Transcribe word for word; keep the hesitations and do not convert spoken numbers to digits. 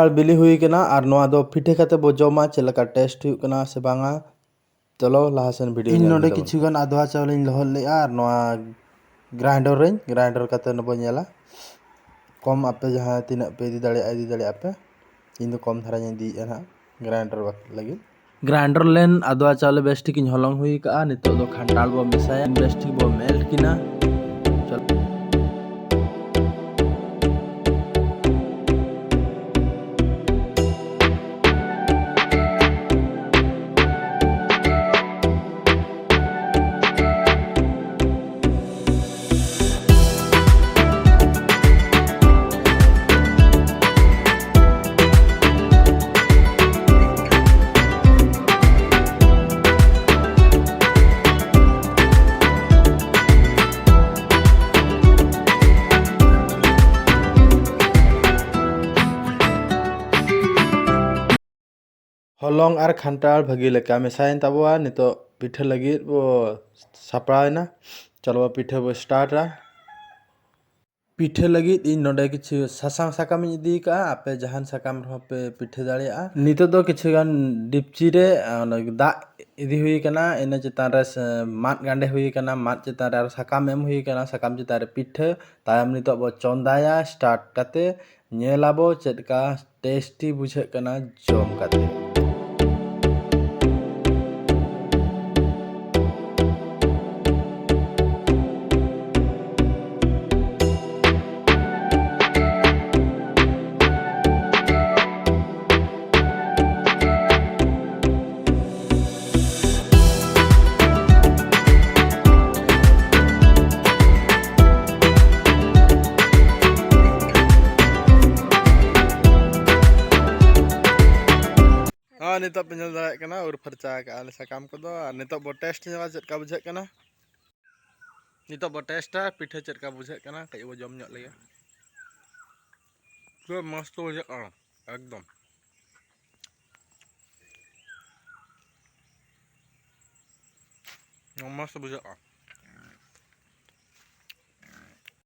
ᱟᱨ ᱵᱤᱞᱤ ᱦᱩᱭ ᱠᱟᱱᱟ, ᱟᱨ ᱱᱚᱣᱟ ᱫᱚ ᱯᱤᱴᱷᱟᱹ ᱠᱟᱛᱮ ᱵᱚ ᱡᱚᱢᱟ, ᱪᱮᱫ ᱞᱮᱠᱟ ᱴᱮᱥᱴ ᱦᱩᱭᱩᱜ ᱠᱟᱱᱟ ᱥᱮ ᱵᱟᱝᱟ᱾ ᱪᱚᱞᱚ ᱞᱟᱦᱟ ᱥᱮᱱ ᱵᱷᱤᱰᱤᱭᱳ ᱤᱧ ᱧᱮᱞ ᱱᱚᱰᱮ ᱤᱫᱤ ᱛᱟᱵᱚᱱ᱾ ᱠᱤᱪᱷᱩ ᱜᱟᱱ ᱟᱫᱽᱣᱟ ᱪᱟᱣᱞᱮᱧ ᱞᱚᱦᱚᱫ ᱞᱮᱜᱼᱟ, ᱟᱨ ᱱᱚᱣᱟ ᱜᱨᱟᱭᱤᱱᱰᱟᱨ ᱨᱮᱧ, ᱜᱨᱟᱭᱤᱱᱰᱟᱨ ᱠᱟᱛᱮ ᱱᱚᱵᱚ ᱧᱮᱞᱟ᱾ ᱠᱚᱢ ᱟᱯᱮ ᱡᱟᱦᱟᱸ ᱛᱤᱱᱟᱹᱜ ᱯᱮ ᱤᱫᱤ ᱫᱟᱲᱮᱭᱟᱜᱼᱟ, ᱤᱫᱤ ᱫᱟᱲᱮᱭᱟᱜᱼᱟ ᱯᱮ᱾ ᱤᱧ ᱫᱚ ᱠᱚᱢ ᱫᱷᱟᱨᱟᱧ ᱤᱫᱤᱭᱮᱫᱼᱟ ᱱᱟᱦᱟᱜ ᱜᱨᱟᱭᱤᱱᱰᱟᱨ ᱵᱟᱠ-, ᱞᱟᱹᱜᱤᱫ᱾ ᱜᱨᱟᱭᱤᱱᱰᱟᱨ ᱞᱮᱱ ᱟᱫᱽᱣᱟ ᱪᱟᱣᱞᱮ ᱵᱮᱥ ᱴᱷᱤᱠ ᱤᱧ ᱦᱚᱞᱚᱝ ᱦᱩᱭ ᱠᱟᱜᱼᱟ᱾ ᱱᱤᱛᱚᱜ ᱫᱚ ᱠᱷᱟᱱᱴᱟᱲ ᱵᱚ ᱢᱮᱥᱟᱭᱟ, ᱵᱮᱥ ᱴᱷᱤᱠ ᱵᱚ ᱢᱮᱞᱴ ᱠᱤᱱᱟ᱾ ᱪᱚᱞ᱾ ᱦᱚᱞᱚᱝ ᱟᱨ ᱠᱷᱟᱱᱴᱟᱲ ᱵᱷᱟᱹᱜᱤ ᱞᱮᱠᱟ ᱢᱮᱥᱟᱭᱮᱱ ᱛᱟᱵᱚᱣᱟ᱾ ᱱᱤᱛᱚᱜ ᱯᱤᱴᱷᱟᱹ ᱞᱟᱹᱜᱤᱫ ᱵᱚ ᱥᱟᱯᱲᱟᱣ ᱮᱱᱟ᱾ ᱪᱚᱞᱚ ᱯᱤᱴᱷᱟᱹ ᱵᱚ ᱥᱴᱟᱨᱴᱟ᱾ ᱯᱤᱴᱷᱟᱹ ᱞᱟᱹᱜᱤᱫ ᱤᱧ ᱱᱚᱰᱮ ᱠᱤᱪᱷᱩ ᱥᱟᱥᱟᱝ ᱥᱟᱠᱟᱢ ᱤᱧ ᱤᱫᱤ ᱠᱟᱜᱼᱟ᱾ ᱟᱯᱮ ᱡᱟᱦᱟᱱ ᱥᱟᱠᱟᱢ ᱨᱮᱦᱚᱸ ᱯᱮ ᱯᱤᱴᱷᱟᱹ ᱫᱟᱲᱮᱭᱟᱜᱼᱟ᱾ ᱱᱤᱛᱚᱜ ᱫᱚ ᱠᱤᱪᱷᱩ ᱜᱟᱱ ᱰᱤᱯᱪᱤ ᱨᱮ, ᱟ, ᱚᱱᱟ ᱫᱟᱜ ᱤᱫᱤ ᱦᱩᱭ ᱠᱟᱱᱟ᱾ ᱤᱱᱟᱹ ᱪᱮᱛᱟᱱ ᱨᱮ ᱥᱮ ᱢᱟᱫ ᱜᱟᱸᱰᱮ ᱦᱩᱭ ᱠᱟᱱᱟ᱾ ᱢᱟᱫ ᱪᱮᱛᱟᱱ ᱨᱮ ᱟᱨ ᱥᱟᱠᱟᱢ ᱮᱢ ᱦᱩᱭ ᱠᱟᱱᱟ᱾ ᱥᱟᱠᱟᱢ ᱪᱮᱛᱟᱱ ᱨᱮ ᱯᱤᱴᱷᱟᱹ᱾ ᱛᱟᱭᱚᱢ ᱱᱤᱛᱚᱜ ᱵᱚ ᱪᱚᱸᱫᱟᱭᱟ᱾ ᱥᱴᱟᱨᱴ ᱠᱟᱛᱮ ᱧᱮᱞ ᱟᱵᱚ ᱪᱮᱫ ᱞᱮᱠᱟ ᱴᱮᱥᱴᱤ ᱵᱩᱡᱷᱟᱹᱜ ᱠᱟᱱᱟ ᱡᱚᱢ ᱠᱟᱛᱮ᱾ ᱦᱚᱸ, ᱱᱤᱛᱚᱜ ᱯᱮ ᱧᱮᱞ ᱫᱟᱲᱮᱭᱟᱜ ᱠᱟᱱᱟ, ᱩᱨ ᱯᱷᱟᱨᱪᱟ ᱟᱠᱟᱜᱼᱟ ᱞᱮ ᱥᱟᱠᱟᱢ ᱠᱚᱫᱚ᱾ ᱟᱨ ᱱᱤᱛᱚᱜ ᱵᱚ ᱴᱮᱥᱴ ᱧᱚᱜᱟ ᱪᱮᱫ ᱞᱮᱠᱟ ᱵᱩᱡᱷᱟᱹᱜ ᱠᱟᱱᱟ᱾ ᱱᱤᱛᱚᱜ ᱵᱚ ᱴᱮᱥᱴᱟ ᱯᱤᱴᱷᱟᱹ ᱪᱮᱫ ᱞᱮᱠᱟ ᱵᱩᱡᱷᱟᱹᱜ ᱠᱟᱱᱟ, ᱠᱟᱹᱡ ᱵᱚ ᱡᱚᱢ ᱧᱚᱜ ᱞᱮᱜᱮ᱾ ᱯᱩᱨᱟᱹ ᱢᱚᱥᱛ ᱵᱩᱡᱷᱟᱹᱜ ᱠᱟᱱᱟ ᱮᱠᱫᱚᱢ᱾ ᱢᱚᱥᱛ ᱵᱩᱡᱷᱟᱹᱜᱼᱟ᱾